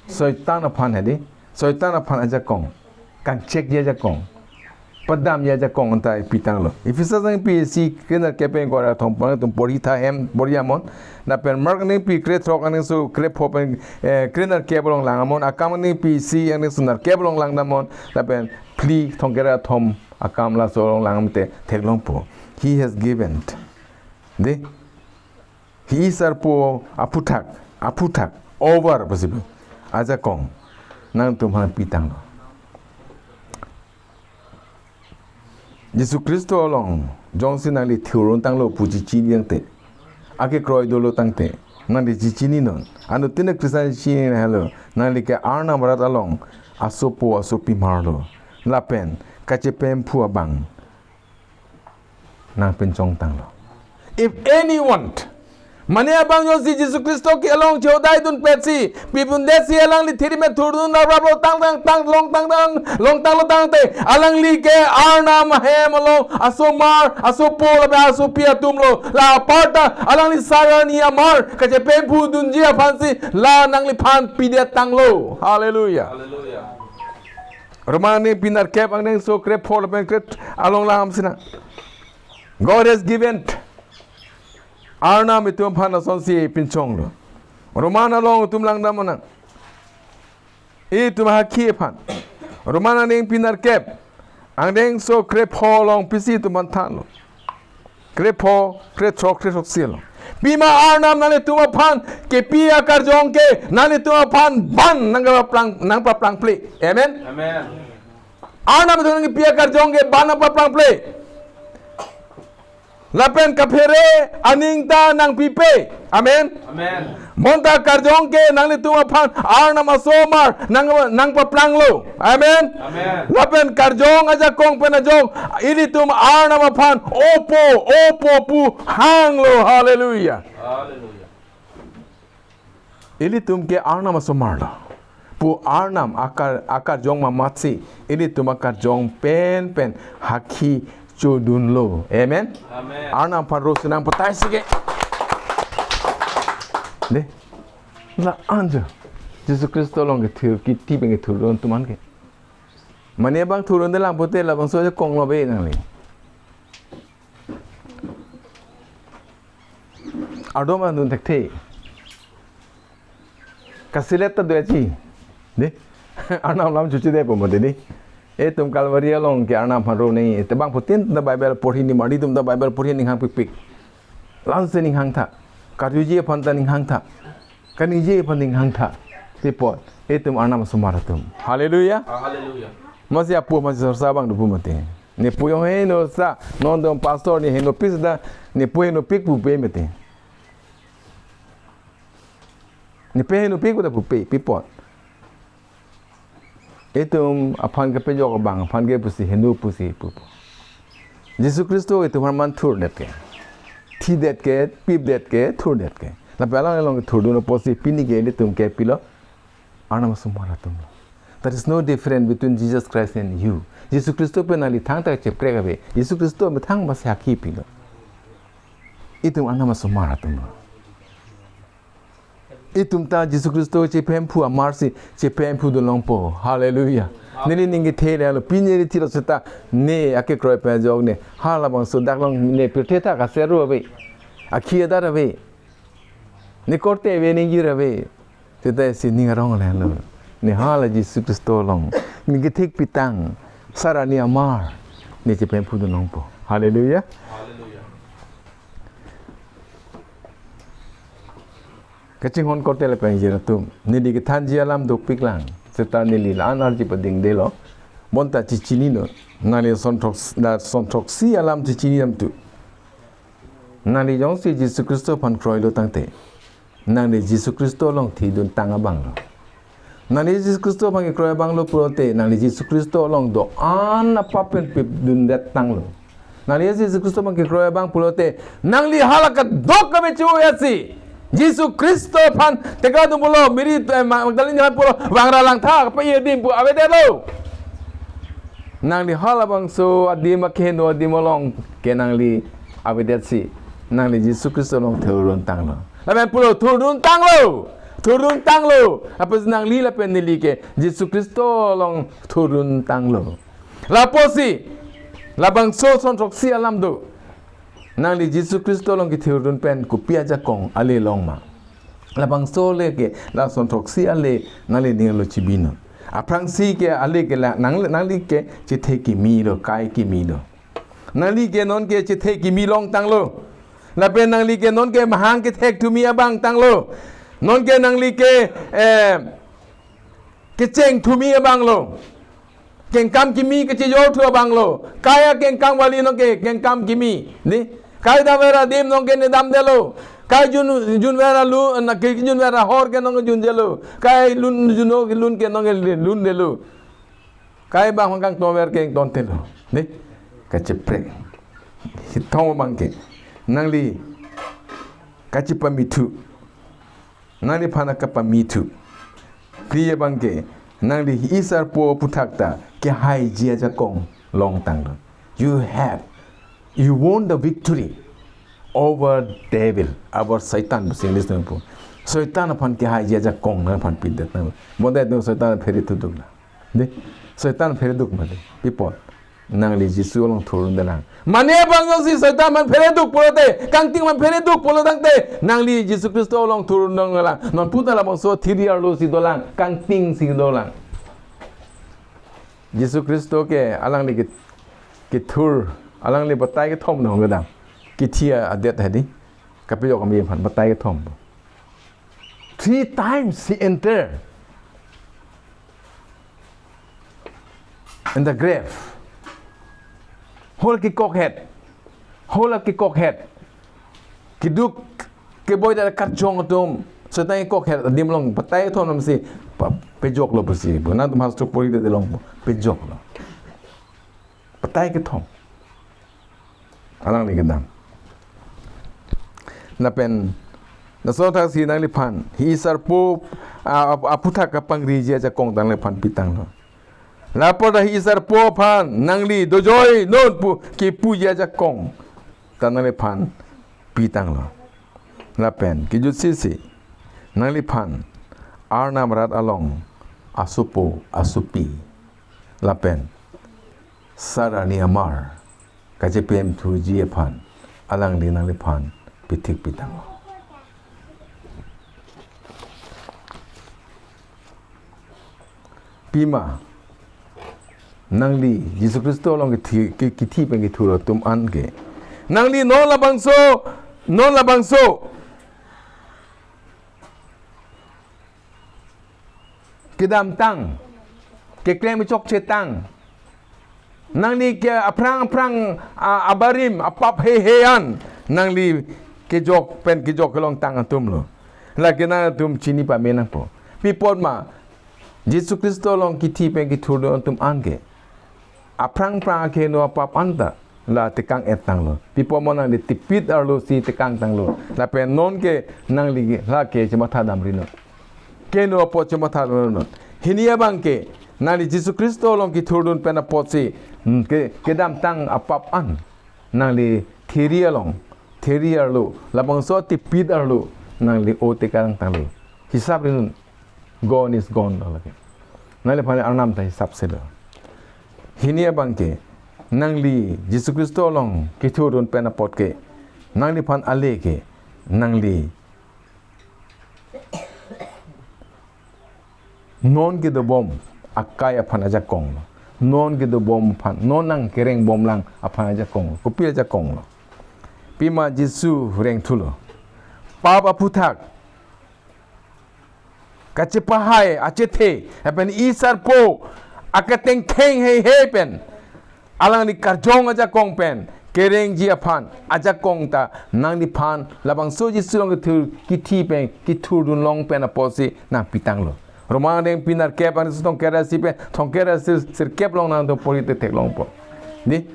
Soitan aphan hedi, Soitan aphan ajakong, kangchekji ajakong, padamji ajakong anta pitanglo. Ephesus aningpi isi kre nerkep pen ingkoi ra thom pen nangtum porhi tha hem, porhi amon. Lapen Mark aningpi kre throk aningso kre pho pen, eh, kre nerkep along lang amon. Akam aningpi isi aningso nerkep along lang damnon. Lapen phli thomkep ra thom akam laso along lang amonte theklongpo. He has given. Dei. He isarpo aphuthak, aphuthak, over possible. Ajakong nangtum aphan pitanglo. Jisu Khristo along jongsi nangli thurun tanglo pu chechini tangte, akekroi dolo tangte, nangli chechininon. Anuttin Christian chechini helo, nangli ke Arnam arat along asopo asopimarlo. Lapen kachepemphu abang nangpinchongtanglo. If anyone, mane abang jongsi Jisu Khristo ke along chodaidun petsi, pipundetsi alangli thiri me thurdun rapraplo tang tang tang longtang tang longtanglo tangte, alangli ke Arnam ahem along asomar, asopo lapen asopi atumlo. La aparta alangli sar arni amar kachepemphu dunji aphansi la nangliphan pidetanglo. Hallelujah. Hallelujah. Roman aningpi nerkep aningso kre pho lapen kre along lang damsinang. God has given. Arnam itum aphan asonsi pinchonglo. Roman along itum lang damnang. Itum ahakhi aphan. Roman aningpi nerkep aningso kre pho along pisi itum aphan thanlo. Kre pho, kre throk, kre throksi along. Pima Arnam nanglitum aphan kepi akarjong ke nanglitum aphan ban nangpaplang, nangpaplangple. Amen. Amen. Arnam nanglitum kepi akarjong ke ban nangpaplangple. Lapen kaphere aning ta nangpipe. Amen. Amen. Bonta karjong ke nanglitum aphan Arnam asomar nang, nangpaplanglo. Amen. Amen. Lapen karjong ajakong pen ajong ilitum Arnam aphan opo, opo pu hanglo. Hallelujah. Hallelujah. Ilitum ke Arnam asomarlo pu Arnam akar, akarjong mamatsi ilitum akarjong pen pen hakhi chodunlo. Amen. Amen. Arnam aphan rose nangpataisi ke. Dei. La-an jo. Jisu Khristo along kethur, kithi pen kethurdun atum an ke. Mane abang thurdunde lang pute labangso ajakong lo be nangli. Ardom an dun thekthe. Kasilet ta doji. Dei. Arnam alam chuchidepo mati dei. Itum Calvary along ke Arnam aphan ro nangji. Te bangphutin ta Bible porhi, nimarli atum ta Bible porhi ninghangpikpik. La-ansi ninghangtha. Karjuji aphan ta ninghangtha. Kaningje aphan ninghangtha. Pi apot, itum Arnam asomar atum. Hallelujah. Ah, hallelujah. Masi apu masi sorsa abang dopo mati. Ne pu jong heno sa, non dong pastor ne henopik ta, ne pu henopik pupe mati. Ne pe henopik pu ta pupe, pi apot. Itum aphan kepajok abang aphan ke pusi heno pusi pupo. Jisu Khristo itum aphan man thurdet ke, thidet ke, pipdet ke, thurdet ke. Lapen alang along kethurdun apotsi pini ke ilitum ke pilo, Arnam asomar atumlo. There is no difference between Jesus Christ and you. Jisu Khristo pen nangli thangta cheprek ave. Jisu Khristo methang basi hakhi pilo. Itum Arnam asomar atumlo. Itum ta Jisu Khristo chepemphu amarsi chepemphu dun longpo. Hallelujah. Amen. Neli ning kethe le lo, pini neli thilo seta ne akekroi pen ajok ne. Halabangso dak along ne pirthe ta kasero ave. Akhi adat ave. Ne korte ave, ne jir ave. Seta si ning arong le lo. Ne hala Jisu Khristo along. Ning kethek pitang. Sar arni amar. Ne chepemphu dun longpo. Hallelujah. Hallelujah. Kachinghon korte lapen jirpo atum, neli kethanji alam dopiklang, seta neli la-an arje padingdelo. Bonta chechininon, nangli sonthok, la sonthok si alam chechini alam tu. Nangli jongsi Jisu Khristo aphan kroilo tangte, nangli Jisu Khristo along thiduntang abanglo. Nangli Jisu Khristo aphan kekroi abanglo pulote, nangli Jisu Khristo along do-an apap pen pipdundet tanglo. Nangli Jisu Khristo aphan kekroi abang pulote, nangli hala kadokave choi asi Jisu Khristo aphan tekra dun pulo, Mary, eh, Ma-, Magdalene aphan pulo, vangra langtha, kapa-i adim pu avedetlo. Nangli halabangso adim akeheno adim along ke nangli avedetsi, nangli Jisu Khristo along thurduntanglo. Lapen pulo thurduntanglo, thurduntanglo. Apotsi nangli lapen neli ke Jisu Khristo along thurduntanglo. Lapusi, labangso sonthok si alam do. Nangli Jisu Khristo along kethurdun pen kopi ajakong ale longma? Labangso ale ke, la sonthok si ale nangli ninglo chibinon. Aphrangsi ke ale ke la, nang, nangli ke chethe kimilo, kai kimilo. Nangli ke non ke chethe kimi longtanglo. Lapen nangli ke non ke mahang kethek thumi abang tanglo. Non ke nangli ke, eh, kecheng thumi abanglo. Kengkam kimi kachejor thu abanglo. Kai akengkam kali non ke kengkam kimi. Dei? Kai damver adim non ke nedamdetlo. Kai jun, junver alu, na ke junver ahor ke non ke junjedetlo. Kai lun junno ke lun ke non ke lundetlo. Kai bang hongkang tover ke tontelo. Dei? Kacheprek. Hithom abang ke. Nangli kachepamithu. Nangliphan kapamithu. Phli abang ke, nangli hi-isarpo aphuthak ta kehaiji ajakong longtanglo. You have, you won the victory over devil, over Satan, pusi English nangpu. Satan aphan kehaiji ajakong nangphan pidetnang. Bonta do Satan phere thuduklo. Dei, Satan phere duk ma dei. Pi apot? Nangli Jisu along thurdundelang. Mane abang jongsi Satan aphan phere duk pulote, kangting aphan phere duk pulo tangte, nangli Jisu Khristo along thurdundelang. Non puta labangso thiri arlo si dolang, kangting si dolang. Jisu Khristo ke alangli ke, kethur, alangli batai kethom dong kedam. Kithi adet hadi. Kapejok kami aphan batai kethom. Three times he entered in the grave. Hol kekokhet. Hol kekokhet. Keduk keboi ta karjong atum. Seta kekokhet adim along batai kethom si pa-, pejoklo pusi. Nangtum hastro pori de long pejoklo. Batai kethom. Alangli kedam. Lapen, laso athak si nangliphan, hi-isarpo, a, a, aphuthak kapangriji ajakong ta nangliphan pitanglo. Lapu ta hi-isarpo aphan, nangli dojoinon pu, kepuji ajakong ta nangliphan pitanglo. Lapen, kejutsi si, nangliphan, Arnam arat along, asopo, asopi. Lapen, Sar arni amar kachepemthuji aphan alangli nangliphan pithik pitang. Pima nangli Jisu Khristo along kithi, ki-, kithi pen kethur atum an ke. Nangli non labangso, non labangso kedamtang, keklem chokchetang. Nangli ke aphrang aphrang, a, abarim, apap heihei an. Nangli kejok pen kejok kelongtang atumlo. Lake nangtum chini pame nangpo. Pi apot ma, Jisu Khristo along kithi pen kethur atum an ke. Aphrang aphrang akeheno apap anta la tekang-et tanglo. Pi apot ma nangli tipit arlo si tekang tanglo. Lapen non ke nangli lake chematha damrinon. Keheno apot chematha damrinon. Hini abang ke nangli Jisu Khristo along kethurdun pen apotsi, hmm, ke, kedamtang apap an. Nangli thiri along, thiri arlo, labangso tipit arlo, nangli o tekang tanglo. Hisap rinon. Gone is gone lo lake. Nangliphan Arnam ta hisap selo. Hini abang ke, nangli Jisu Khristo along kethurdun pen apot ke, nangliphan ale ke, nangli non kedobom akai aphan ajakonglo. Non kedobom aphan, non nangkerengbomlang aphan ajakonglo. Kopi ajakonglo? Pima Jisu rengthulo. Pap aphuthak kachepahai achethe, lapen isarpo aketengtheng heihei pen alangli karjong ajakong pen kerengji aphan ajakong ta nangliphan labangso Jisu along kethur kithi pen kethurdun long pen apotsi nangpitanglo. Roman angdengpi nerkep angdengso thomkep ra isi pen thomkep ra sir, sirkep along nangtum porhi te theklongpo. Dei.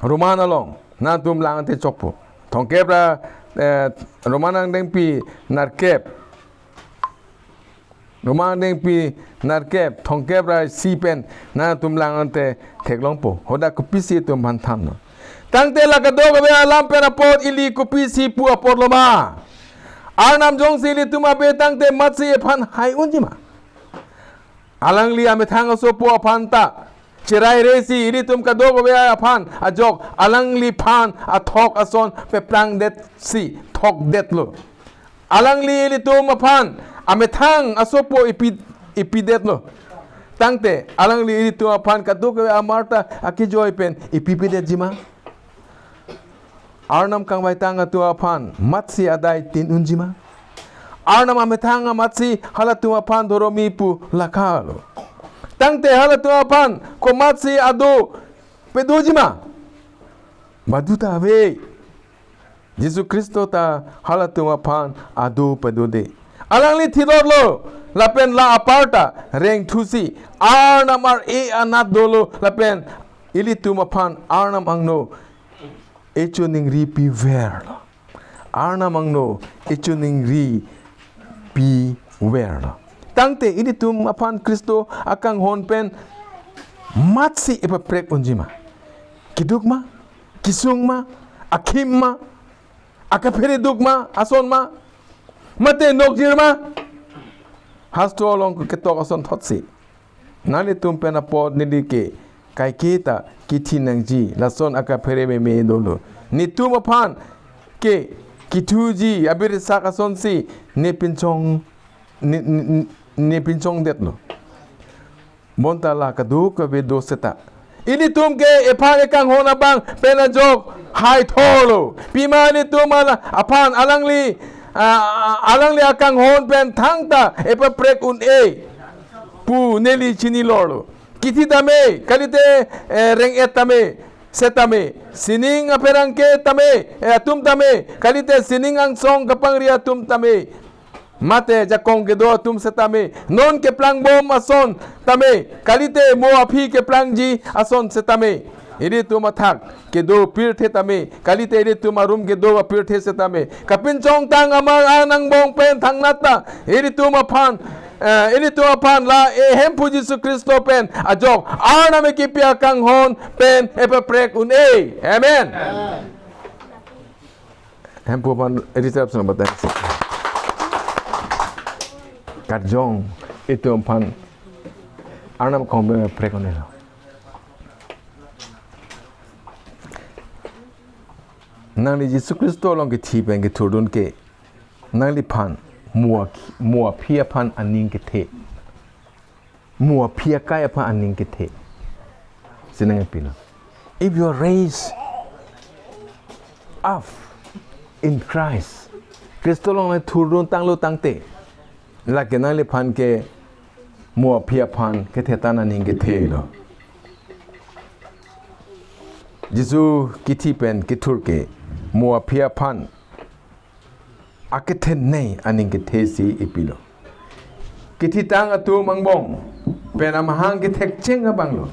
Roman along nangtum lang te chokpo. Thomkep ra, eh, Roman angdengpi nerkep. Roman angdengpi nerkep, thomkep ra isi pen nangtum lang te theklongpo. Hadak kopisi itum aphan thanlo. Tangte la kadokave alam pen apot ili kopisi pu apotlo ma? Arnam jongsi ilitum ave tangte matsi ephan hai unji ma? Alangli amethang asopo aphan ta cherai resi ilitum kadokave aphan ajok alangliphan athok ason peplangdetsi thokdetlo. Alangli ilitum aphan amethang asopo ipi, ipidetlo. Tangte alangli ilitum aphan kadokave amar ta akejoi pen ipipidetji ma? Arnam kangvaitang atum aphan matsi adai tin unji ma? Arnam amethang amatsi halatum aphan dhoromi pu lakha lo. Tangte halatum aphan komatsi ado pedoji ma? Badu ta ave. Jisu Khristo ta halatum aphan ado pedode. Alangli thidorlo lapen la apar ta rengthusi Arnam ar-e anat dolo lapen ilitum aphan Arnam angno echoningri piverlo. Arnam angno echoningri piverlo. Tangte ilitum aphan Khristo akanghon pen matsi epaprek unji ma? Keduk ma? Kesung ma? Akhim ma? Akaphere duk ma? Ason ma? Mate nokjir ma? Hastro along ketok ason thotsi nanglitum pen apot neli ke kaiketa kithi nangji, lason akaphere meme dolo. Netum aphan ke kithuji abirsak asonsi ne pinchong, ne, ne, ne pinchongdetlo. Bonta la kadokave do seta ilitum ke ephan ekanghon abang pen ajok haithorlo. Pima ilitum ala aphan alangli, ah, alangli akanghon pen thangta epaprek un-e pu neli chinilorlo. Kithi tame, kalite, eh, reng-et tame, setame, sining apherangke tame, eh, atum tame, kalite sining angsong kapangri atum tame, mate jakong kedo atum setame, non keplangbom ason tame, kalite mo aphi keplangji ason setame, ilitum athak kedo pirthe tame, kalite ilitum arum kedo apirthe setame, kapinchongtang amar an angbong pen thangnat ta ilitum aphan, eh, ilitum aphan la e Hemphu Jisu Khristo pen ajok Arnam ekipi akanghon pen epaprek un-e. Amen. Hemphu aphan reserve sang batai. Karjong itum aphan Arnam akanghon pen epaprek un-e lo. Nangli Jisu Khristo along kithi pen kethurdun ke nangliphan mo a-, mo aphi aphan aning kethe, mo aphi akai aphan aning kethe si nangpilo. If you are raised up in Christ, Khristo along le thurdun tanglo tangte, lake nangliphan ke mo aphi aphan kethe ta aning kethe lo. Jisu kithi pen kethur ke mo aphi aphan akethenei aning kethe si ipilo. Kethitang atum angbong pen amahang kethekcheng abang lo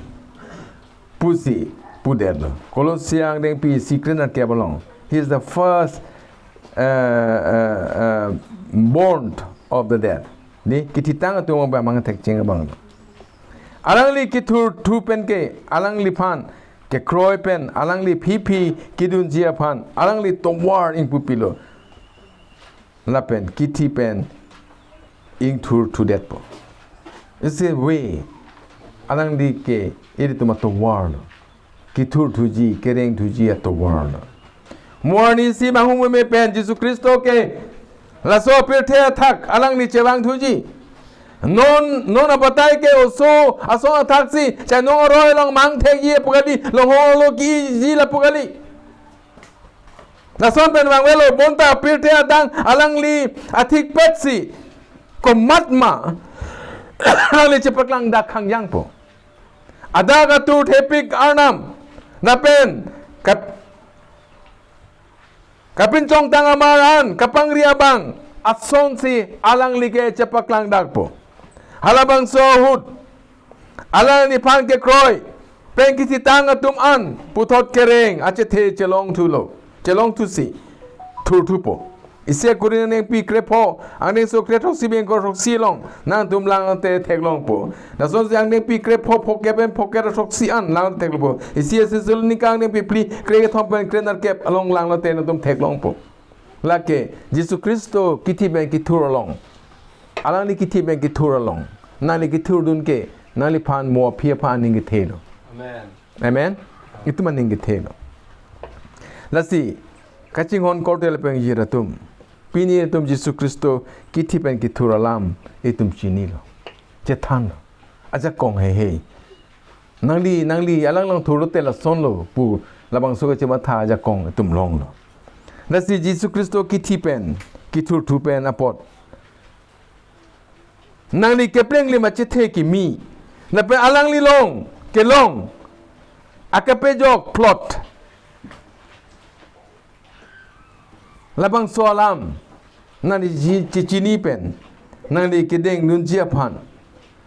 pusi pudetlo. Kolosi angdengpi isi kre-nerkep along, he is the first, uh, uh, uh, born of the dead. Dei, kethitang atum angbong pen amahang kethekcheng abang lo. Alangli kethurthu pen ke alangliphan kekroi pen alangli phiphi kedunji aphan alangli tovar ingpu pilo. Lapen kithi pen ingthurthudetpo. It's a way. Alangli ke ilitum atovar lo. Kethurthuji, kerengthuji atovar lo. Mo arnisi manghumeme pen Jisu Khristo ke laso apirthe athak alangli chevangthuji. Non, non abatai ke oso ason athaksi chainong aroi along mangthekji pu kali, longhong along kiji lapu kali. Lason pen vangvelo, bonta pirthe adang alangli athikpet si komatma alangli chepaklang dak khangjangpo. Adak atur thepik Arnam lapen kap-, kapinchongtang amar an kapangri abang asonsi alangli ke chepaklang dakpo. Halabangso ahut alangliphan kekroi pen kithitang atum an puthot kereng achethe chelongthulo, chelongthusi thurthupo. Isi Korinth angnengpi krepho, angnengso krethroksi pen krethroksi along nangtum lang te theklongpo. Lasonsi angnengpi krepho, phokep pen phokep throksi an lang theklongpo. Isi Thessalonika angnengpi phli krekethom pen krenerkep along lang te nangtum theklongpo. Lake Jisu Khristo kithi pen kithur along, alangli kithi pen kithur along nangli kethurdun ke nangliphan mo aphi aphan aning kethelo. Amen. Amen. Itum aning kethelo. Lasi kachinghon korte lapen jirpo atum, pini itum Jisu Khristo kithi pen kithur alam itum chinilo, chethanlo. Ajakong heihei. Nangli, nangli alang lang thurlote lasonlo pu labangso kachematha ajakong itum longlo. Lasi Jisu Khristo kithi pen kithurthu pen apot nangli kepleng lim achethe kimi lapen alangli long kelong akepajok plot, labangso alam nangli chi-, chichini pen nangli kedengdunji aphan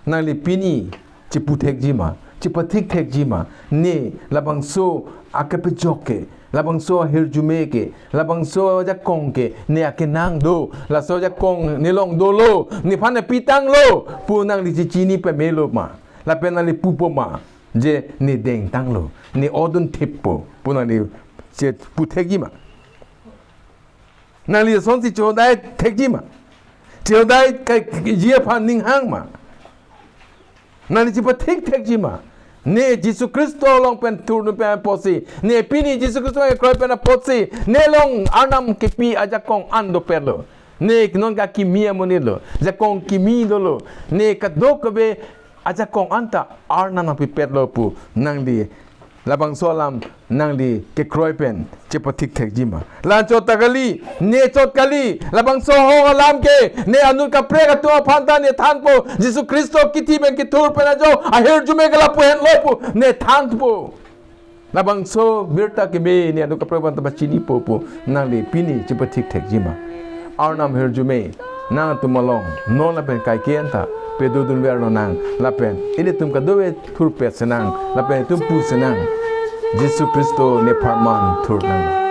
nangli pini chiputhekji ma, chipathikthekji ma? Ne labangso akepajok ke, labangso ahirjume ke, labangso ajakong ke ne akenang do, laso ajakong ne long dolo, nephan nepitanglo pu nangli chichini pamelo ma, lapen nangli pupo ma je ne dengtanglo, ne odun thippo pu nangli cheputhekji ma? Nangli asonsi chodai thekji ma? Chodai kaiji aphan ning hang ma? Nangli chipathikthekji ma? Ne Jisu Khristo along pen thurdun pen apotsi, ne pini Jisu Khristo kekroi pen apotsi, ne long Arnam kipi ajakong an dopetlo. Ne non ka kimi amonitlo, jakong kimi dolo, ne kadokave ajakong anta Arnam nangpipetlo pu nangli labangso alam nangli kekroi pen chipathikthekji ma? La-an chot ta kali, ne chot kali, labangso ahok alam ke ne anut kaprek atum aphan ta ne thanpo, Jisu Khristo kithi pen kithur pen ajo ahirjume ke lapu henlo pu ne thanpo. Labangso birta keme ne anut kaprek aphan ta pachinipo pu nangli pini chipathikthekji ma? Arnam ahirjume nangtum along non lapen kaike anta pedodunver lonang, lapen ilitum kadokave thurpet sinang, lapen itum pu sinang, Jisu Khristo nephan man thurnang.